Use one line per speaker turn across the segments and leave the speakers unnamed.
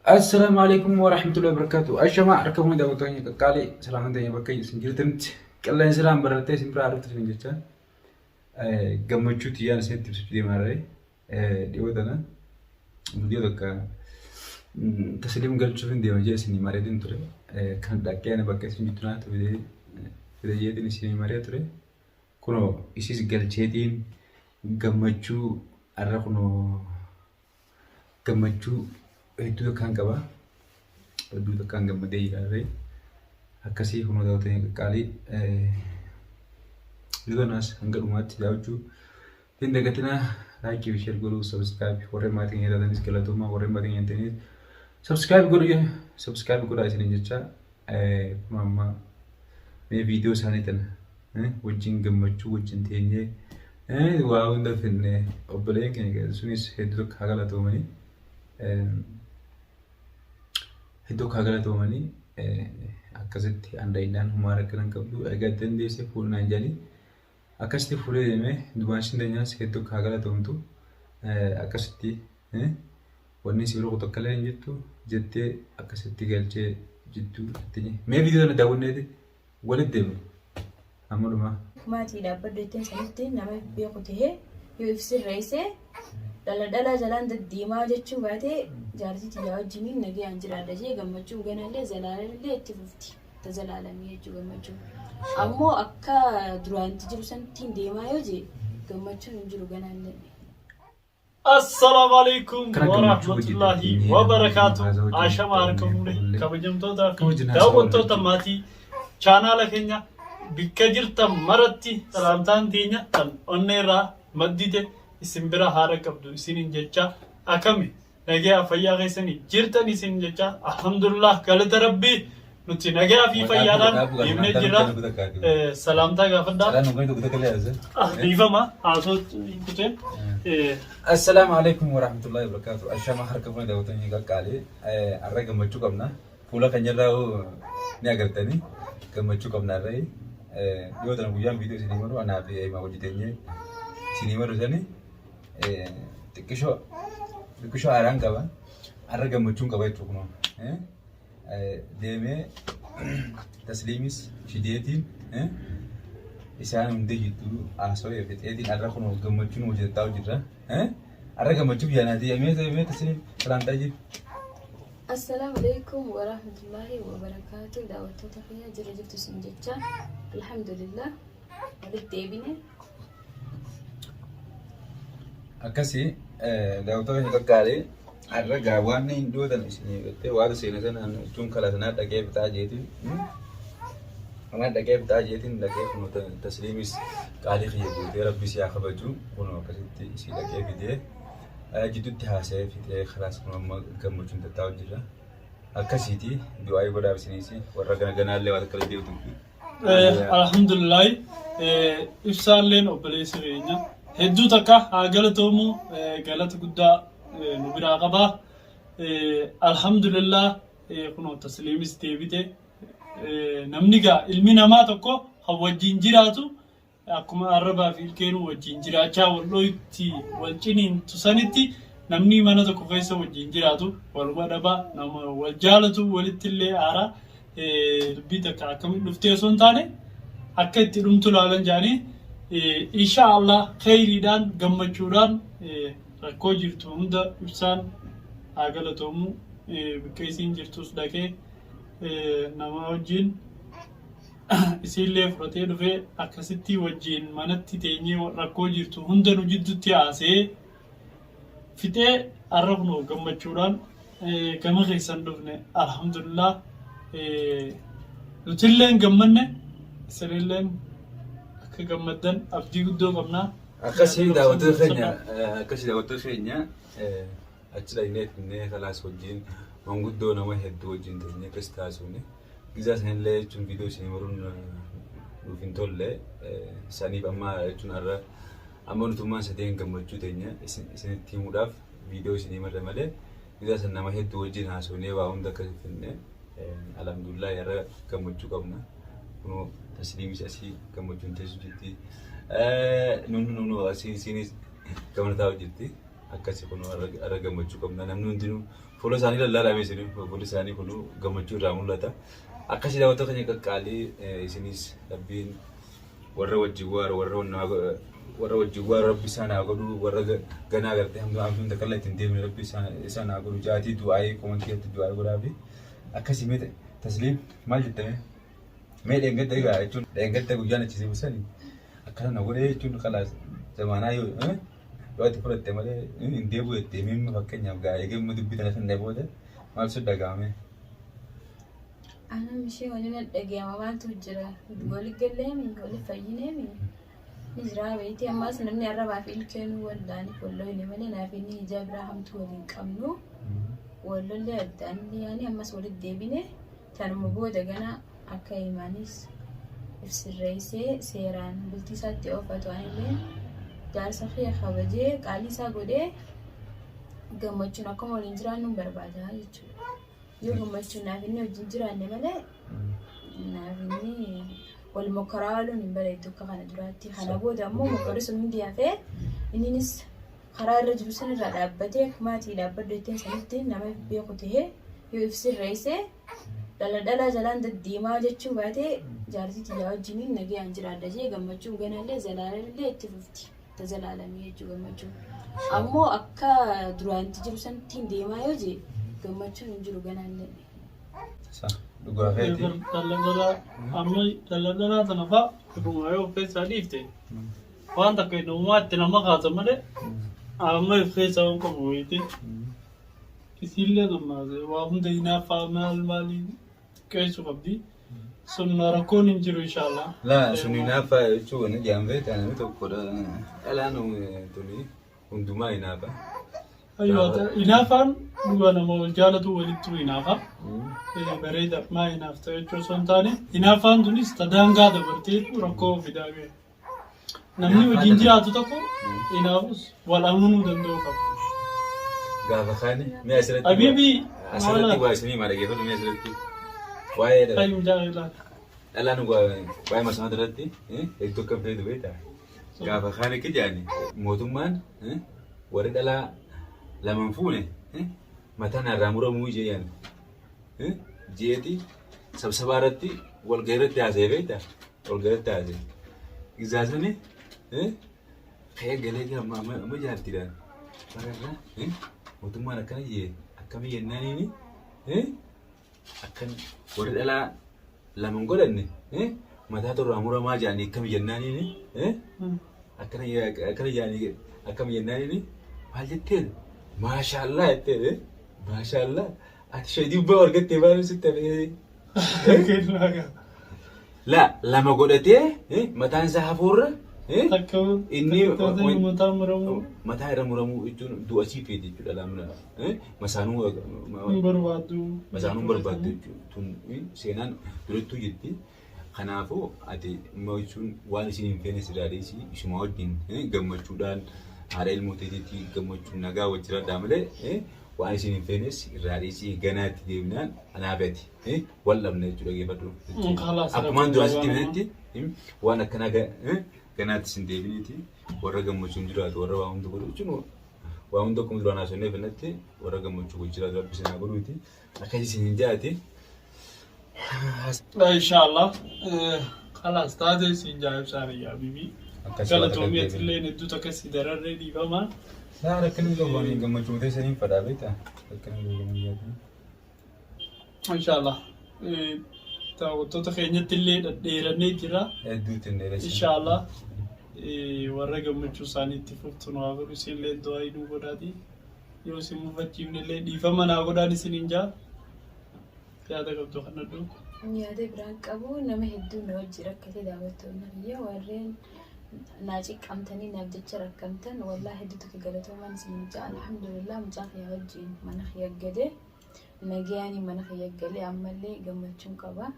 Assalaamu alaikum warahmatullahi wabarakatuh. Ashamaa harka fuunee daawwattoota keenya qaqqaalii salaamaan teenya bakka isin jirtanitti qilleensi irraan barartee isin biraa dhuftu isin jecha gammachuu tiyyaan isinitti ibsachuu deemaa ree dhiyoo tana viidiyoo takka tasliim galchuuf hin deema jee isin mareetiin ture kan dhaqee ani bakka isin jirtu naatti fidee fide jeetiin isin maree ture kunoo isis galcheetiin gammachuu har'a kunoo gammachuu hedduu takkaan qaba. Hedduu takkaan gammadee jira ree. Akkasii kunoo daawwattoota qaqqaalii viidiyoo kanaas hanga dhumaatti daawwachuu hin dagatinaa. Like fi share godhuu subscribe warreen maatii keenya taatanis galatoomaa warreen maatii keenya hin ta'iniis subscribe godhu subscribe godhaa isiniin jecha kunoo amma mee viidiyoo isaanii tana wajjin gammachuu wajjin teenyee waa hunda finne obboleen keenya sunis hedduu tokko haa galatoomanii hedduu haa galatoomanii akkasitti andaayinaan humaa rakkina hin qabdu egaa dandeesse fuulnaan jedhanii akkasitti fuulee deemee dubaashin teenyaas hedduu haa galatoomtu akkasitti wanni si bira kutu akka illee hin jirtu jettee akkasitti galchee jidduu mee viidiyoo tana daawwanneeti Walitti deebina. Hamma dhumaa.
Maatii dhaabbadhu jetteen sanitti nama if beeku tahee yoo if sirreesse dhala dhalaa jalaan deddeemaa jechuu baate jaartii tiyyaa wajjiniin nagayaan jiraadha jee gammachuun ganallee zalaalallee itti fufti ta zalaalamii jechuu gammachuun. Ammoo akka duraan itti jiru sanittiin deemaa yoo jee gammachuun hin jiru ganaallee.
Assalaamu alaikum
Kana gammachuu hojii
warahmatullahi
ittiin
wabarakaatu.
haasaa hojii
Ashama harka
ittiin
fuune
qulqullee.
kabajamtootaa
Akka
fi
wajjin haasaa
daawwattoota
walitti.
maatii chaanaala keenya bikka jirtan maratti salaamtaan teenya tan onneerraa maddite isin bira haara qabdu isiniin jecha akami Nagayaa fayyaa keessanii jirtan isin jecha alhamdulillah galata rabbii nuti nagayaa fi fayyaadhaan deemnee jirra. Salaamtaa gaafadhaa. Dhiifama haasoo kuteen.
Assalaamu alaikum warahmatullahi wabarakatuh. Ashama harka fuune daawwattoonni qaqqaalii har'a gammachuu qabna. Fuula keenyarraa hoo ni agartanii gammachuu qabna har'a. Dhiyoo tana guyyaan viidiyoo isinii maru anaa fi Eemaa hojii teenyee isinii maru sanii xiqqishoo xiqqishoo aaraan qaba. Har'a gammachuun qaba jechuudha kunoo. Deemee tasliimis fideetiin isaan hundi jidduu haasawee fixeetiin har'a kunoo gammachuun hojjetaa jirra. Har'a gammachuu biyyaa naati. Mee mee tasliim salaamtaa jiru.
Assalaamu alaikum warahmatullaahi wabarakaatu daawwattoota kiyya jira jirtu isin jecha alhamdulillah walitti deebine.
Akkasii daawwattoota keenya qaqqaalee har'a gaa waan hin dhiyootan isinii jettee waan seena sanaan jechuun kala sanaa dhaqee fixaa jeetiin anaa dhaqee fixaa jeetiin dhaqee kunoo tasliimis qaalii kiyya guutee rabbi si haa kabaju kunoo akkasitti isii dhaqee fidee jidduutti haasa'ee fixee kalaas kunoo amma gammachuun tattaa'u jirra. Akkasiiti du'aayii godhaaf isiniis warra gana ganaallee waan akka deebitu.
Alhamdulillah ibsaalleen obboleessa keenya hedduu takka haa galatoomu galata guddaa nu biraa qaba. Alhamdulillah kunoo tasliimis deebite namni gaa ilmi namaa tokko kan wajjin jiraatu Akkuma arrabaa fi ilkeenuu wajjin jiraachaa wal dhooytti wal ciniintu sanitti namni mana tokko keessa wajjin jiraatu waluma dhaba nama wal jaalatu walitti illee aara dubbii takka akkamitti dhuftee osoo hin taane akka itti dhumtu laalan jaanii insha Allah kheyriidhaan gammachuudhaan rakkoo jirtu hunda ibsaan haa galatoomu bakka isiin jirtus dhaqee nama wajjin isiillee fudhatee dhufee akkasitti wajjiin manatti teenyee rakkoo jirtu hunda nu jiddutti haasa'ee fixee har'a kunoo gammachuudhaan gama keessan dhufne alhamdulillah nutilleen gammanne isinilleen akka gammaddan abdii guddoo qabna.
Akkasii daawwattoota keenya akkasii daawwattoota keenya achi dhaqnee finnee kalaas wajjin manguddoo nama hedduu wajjin teenyee akkas taasifne. Gizaa sanillee jechuun viidiyoo isinii maruun nuuf hin tolle. Saniif amma jechuun har'a amma nutummaan sadeen gammachuu teenya isinitti himuudhaaf viidiyoo isinii marre malee gizaa san nama hedduu wajjin haasofnee waa hunda akka finne alhamdulillah har'a gammachuu qabna. Kunoo tasliimis asii gammachuun teessu jirti. Nunu nunu asii isiinis gamana taa'u jirti. Akkasi kun har'a gammachuu qabna. Namni hundinuu fuula isaanii lallaalame isin fuulli isaanii kun gammachuu irraa mul'ata. Akkasi daawwattoota keenya qaqqaalii isinis Rabbiin warra wajjin waaru warra warra wajjin waaru Rabbi isaan haa godhu warra ganaa gartee hamtuu hamtuun takka illee ittiin deemne Rabbi isaan haa godhu jaatii du'aayii komantii irratti du'aayii godhaafi. Akkasi mee Tasliim maal jettame? Mee dheengadda egaa jechuun dheengadda guyyaan achi si busani akkana na godhee jechuun kalaas zamaanaa yoo yoo ati fudhatte malee hin deebi'u jettee mee fakkeenyaaf gaa eegee immoo dubbii tana sana booda maal si dhaga'ame?
Anam ishee waliin dhaga'ama maaltu jira? Wali galleemi, wali fayyineemi. Ni jira beekti ammas namni arrabaa fi ilkeenuu waldaaniif wal loyne malee naaf inni ijaa biraa hamtuu waliin qabnu. Wal lollee addaan yaani ammas walitti deebine tanuma booda gana akka imaanis if sirreessee seeraan bultii isaatti oofatu anillee jaarsa kiyya kabajee qaalii isaa godhee gammachuun akkuma waliin jiraannu barbaada jechuudha. Yoo gammachuun naaf inni wajjin jiraanne malee naaf inni wal mokkoraa ooluun hin bareeddu akka kana duraatti. Kana booda ammoo mokkorri sun hundi hafee inninis karaa irra jiru sanirraa dhaabbatee maatii dhaabbadhu jetteen sanitti nama beeku tahee yoo if sirreessee dhala dhalaa jalaan deddeemaa jechuu baate jaartii tiyyaa wajjiniin nagayaan jiraadha jee gammachuun ganallee zalaalamillee itti fufti. Ta zalaalamii jechuu gammachuun. Ammoo akka duraanti jiru sanittiin deemaa yoo jee gammachuun hin jiru ganallee.
Sa dhugaa keeti.
Dhala dhalaa amma dhala dhalaa tana fa'a dhugumaa yoo of keessaa dhiifte waan takka inni uumaa itti nama kaasa malee amma of keessaa waan qabu wayiiti. Isiillee gammaase waa hunda hinaaffaa maal maalii qeessu qabdi. Sun rakkoon hin jiru inshaallah.
Laa sun hinaaffaa jechuun wanni jedhan beektaa namni tokko dhalaan tuni hundumaa hinaafa.
Aywa hinaaffaan dhugaa nama wal jaalatu walittuu hinaafa. Bareeda maa hinaafta jechuu osoo hin taane hinaaffaan tunis ta daangaa dabarteetu rakkoo fidaa ga'e. Namni wajjin jiraatu tokko hinaafus wal amanuu danda'uu qaba.
Gaafa kaani mee asirratti
Habiibii
asirratti waa isinii maa dhaggeeffatu mee asirratti waa'ee dhala
Qayyum jaalala.
dhalaan waa'ee masanaa irratti hedduu akka fayyadu beektaa. Gaafa kaan akka jedhani mootummaan warri dhalaa lama hin fuune mataan irraa muramuu jedhan jeeti sabsabaa irratti walgahii irratti haasa'e beektaa walgahii irratti haasa'e. Gizaa sani ka'ee galee jira amma amma jaartiidhaan bararraa mootummaan akkana jee akkamii jennaaniini Akkan warri dhalaa lama hin godhanne mataa irraa muramaa jedhanii akkami jennaaniini akkana akkana jedhanii akkami jennaaniini maal jetteen maashaallah jetteen maashaallah ati shadibbaa argattee maal sitti hafee la lama godhatee mataan isaa hafuurra
Takka
inni
mataa muramuu
mataa irra muramuu jechuun du'a sii feeti jechuudha lamna masaanuu
hin barbaaddu.
Masaanuu hin barbaaddu jechuudha tun seenaan durattuu jirti kanaafuu ati immoo jechuun waan isin hin feene sirraa dhiisi isuma wajjin gammachuudhaan haadha ilmoo teetiitti gammachuun nagaa wajjin jiraadhaa malee waan isin hin feenes irraa dhiisii ganaa itti deemnaan anaaf ati wal dhabna jechuudha dhaggeeffadhu.
Kalaas
Akkumaan duraan sitti himetti waan akkanaa ganaatti sin deebiniiti warra gammachuun jiraatu warra waa hunda godhu jechuun waa hunda akkuma duraan haasofnee fennetti warra gammachuu wajjin jiraatu rabbi isin haa godhuuti akkasii isin hin jaati.
Inshallah. Kalaas taatee siin jaa'ibsaan yaa bibii.
Akkasii waan
Galatoomii
akka
atillee hedduu takka si dararree dhiifama.
Laa rakkina qabu ani gammachuu teessaniin fadhaa beektaa rakkina qabu gammachuu.
Inshallah. Daawwattoota keenyatti illee dhedheerannee jira.
Hedduutti hin dheeressin.
Inshallah. Warra gammachuu isaanii itti fuftu nu haa godhu isinillee du'aa nu godhaati. Yoo isin mufachiifne illee dhiifama naa godhaan isiniin jaa. Yaada qabdu kan dhadhu.
Yaada biraan qabu nama hedduu na wajji rakkate daawwattoonni kiyya warreen naa ciqqamtanii naaf jecha rakkamtan wallaahi hedduu tokko galatoomaan isin jaa alhamdulillah mucaa kiyya wajjiin mana kiyya gade nagayaanii mana kiyya galee ammallee gammachuun qaba.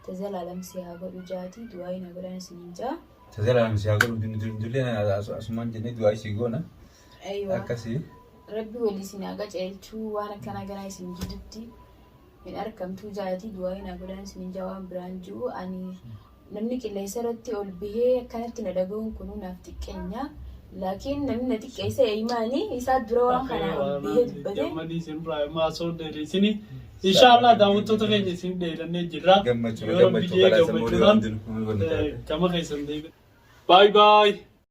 Tazalaalam si haa godhu jaati du'aa na godhaan isin jaa.
Tazalaalam si haa godhu dullee asumaan jennee du'aa isii goona.
Aywa.
Akkasii.
Rabbi walii isin haa qaceelchuu waan akkanaa ganaa isin jidduutti hin argamtuu jaati du'aa na godhaan isin jaa waan biraan jiru ani namni qilleensa irratti ol bahee akkanatti na dhaga'uun kunuu naaf xiqqeenya. Laakiin namni na xiqqeesse imaanii isaa dura waan kana biyya dubbate.
Gammadii isin irraa immoo osoo dheeresini. Inshaallah daawwattoota keenya isin dheerannee jirra.
Gammachuu
Yoo Rabbi
gammachuu
jee
kalaa sammuu
gammachuudhaan
hundinuu
gama keessan deebi'a. Baay baay.